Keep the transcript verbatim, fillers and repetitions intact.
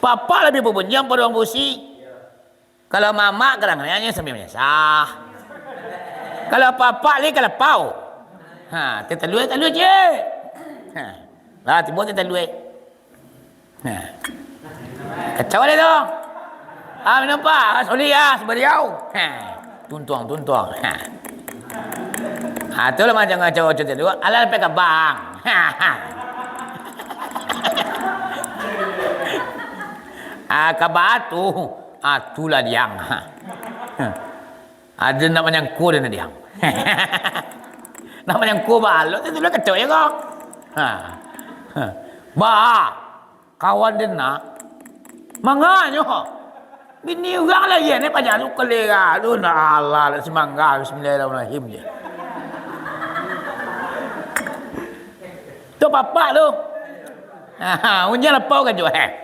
Papak labiah babunyiang pado urang busi. Kalau mamak, kadang-kadang nyo sambil manyasah. Kalau papak lai ka lapau. Ha, tatalua, talua ciek. Ha. Lah, tibo tatalua. Ha. Kacau lai tu. Ah, minum, Pak. Ah, sorry ah, sabariau. Ha. Tuntuang, tuntuang. Ha. Ah, tu lah macam kacau-kacau tadi. Alah, sampai ka bank. Ha, ha. Ah, ka batu. Ah, tu lah diang. Ha. Ado nak manyangko den diang. Nak manyangko balok, tu lah kacau je ko. Ha. Ha. Ba, kawan den nak. Manganyo. Bini urang lai, ni paja tu kalera tu, nak alah, nak simangga, bismillahirrahmanirrahim je. Tu papak tu. Ha, unyiang lapau kan jo, eh.